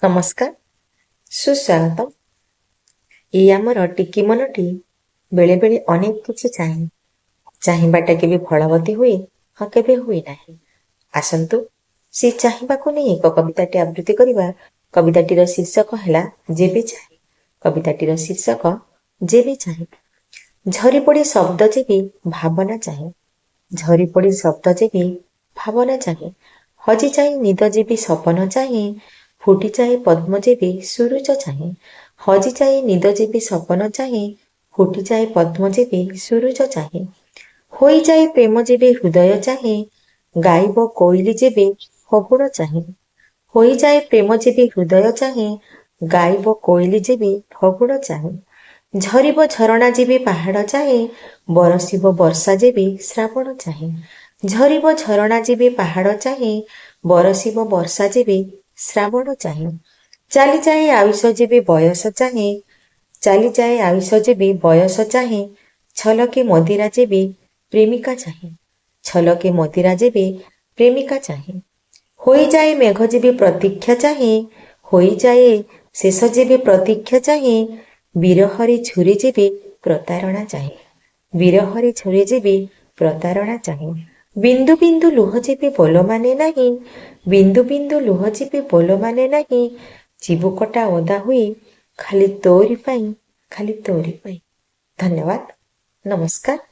ନମସ୍କାର, ସୁସ୍ୱାଗତମ। ଏଇ ଆମର ଟିକି ମନଟି ବେଳେବେଳେ ଅନେକ କିଛି ଚାହେଁ। ଚାହିଁବାଟା କେବେ ଫଳବତୀ ହୁଏ, ହଁ କେବେ ହୁଏ ନାହିଁ। ଆସନ୍ତୁ ସେ ଚାହିଁବାକୁ ନେଇ ଏକ କବିତାଟି ଆବୃତ୍ତି କରିବା। କବିତାଟିର ଶୀର୍ଷକ ହେଲା ଯେବେ ଚାହେଁ। କବିତାଟିର ଶୀର୍ଷକ ଯେବେ ଚାହେଁ। ଝରିପଡ଼ି ଶବ୍ଦ ଯେବେ ଭାବନା ଚାହେଁ, ଝରିପଡ଼ି ଶବ୍ଦ ଯେବେ ଭାବନା ଚାହେଁ, ହଜିଯାଏ ନିଦ ଯେବେ ସପନ ଚାହେଁ, ଫୁଟିଯାଏ ପଦ୍ମ ଯେବେ ସୁରୁଜ ଚାହେଁ, ହଜିଯାଏ ନିଦ ଯେବେ ସପନ ଚାହେଁ, ଫୁଟିଯାଏ ପଦ୍ମ ଯେବେ ସୁରୁଜ ଚାହେଁ, ହୋଇଯାଏ ପ୍ରେମ ଯେବେ ହୃଦୟ ଚାହେଁ, ଗାଇବ କୋଇଲି ଯେବେ ଫଗୁଣ ଚାହେଁ, ହୋଇଯାଏ ପ୍ରେମ ଯେବେ ହୃଦୟ ଚାହେଁ, ଗାଇବ କୋଇଲି ଯେବେ ଫଗୁଣ ଚାହେଁ, ଝରିବ ଝରଣା ଯେବେ ପାହାଡ଼ ଚାହେଁ, ବରଷିବ ବର୍ଷା ଯେବେ ଶ୍ରାବଣ ଚାହେଁ, ଝରିବ ଝରଣା ଯେବେ ପାହାଡ଼ ଚାହେଁ, ବରଷିବ ବର୍ଷା ଯେବେ ଶ୍ରାବଣ ଚାହେଁ, ଚାଲିଯାଏ ଆୟୁଷ ଯେବେ ବୟସ ଚାହେଁ, ଚାଲିଯାଏ ଆୟୁଷ ଯେବେ ବୟସ ଚାହେଁ, ଛଲକେ ମଦିରା ଯେବେ ପ୍ରେମିକା ଚାହେଁ, ଛଲକେ ମଦିରା ଯେବେ ପ୍ରେମିକା ଚାହେଁ, ହୋଇଯାଏ ମେଘ ଯେବେ ପ୍ରତୀକ୍ଷା ଚାହେଁ, ହୋଇଯାଏ ଶେଷ ଯେବେ ପ୍ରତୀକ୍ଷା ଚାହେଁ, ବିରହରେ ଝୁରେ ଯେବେ ପ୍ରତାରଣା ଚାହେଁ, ବିରହରେ ଝୁରେ ଯେବେ ପ୍ରତାରଣା ଚାହେଁ, ବିନ୍ଦୁ ବିନ୍ଦୁ ଲୁହ ଯେବେ ବୋଲ ମାନେ ନାହିଁ, ବିନ୍ଦୁ ବିନ୍ଦୁ ଲୁହ ଯେବେ ବୋଲ ମାନେ ନାହିଁ, ଚିବୁକଟା ଓଦା ହୁଏ ଖାଲି ତୋରି ପାଇଁ, ଖାଲି ତୋରି ପାଇଁ। ଧନ୍ୟବାଦ, ନମସ୍କାର।